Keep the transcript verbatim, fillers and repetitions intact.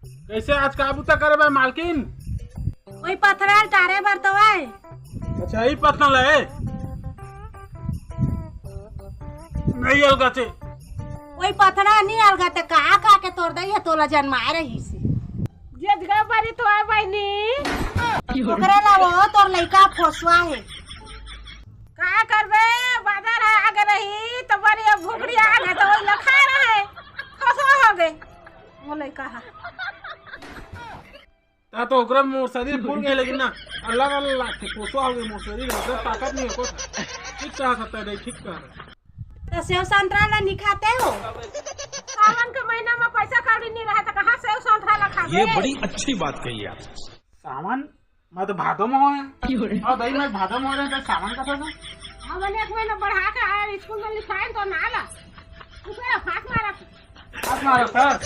कइसे आज का बूता करे बे मालकिन? ओई पथरा ल टारे बर तो आय। अच्छा, ई पथरा ल ए? नहीं अलगाथे। ओई पथरा नहीं अलगाथे, का का के तोर दई हे तोला जनमाए रहिसे। जेजगा बारी तो आय बहिनी। ओकरे ला वो तोर लइका फोसवा हे। का करबे, बादर ह आगे रही तो बरी अब भुखड़ी आगे तो ओई ल खाए रहे। फोसवा होगे। वो लइका ह। ता तो ओकरा मोर शरीर फूल गए, लेकिन ना, अलग अलग लागथे, कोसवा होगे मोर शरीर, एकदम ताकत नहीं है कोस। ठीक कहा सकता है, ठीक कहा। तो सेव संतरा ला नहीं खाते हो? सावन के महीना में पैसा कौड़ी नहीं रहे तो कहाँ सेव संतरा ला खाबे? ये बड़ी अच्छी बात कही आप। सावन में तो भादो में होय। और दही में भादो में हो रहे तो सावन का था तो? हमन एक महीना बढ़ा के आए, स्कूल में लिखाए तो ना ला। तू मेरा फांस मारा। फांस मारा सर।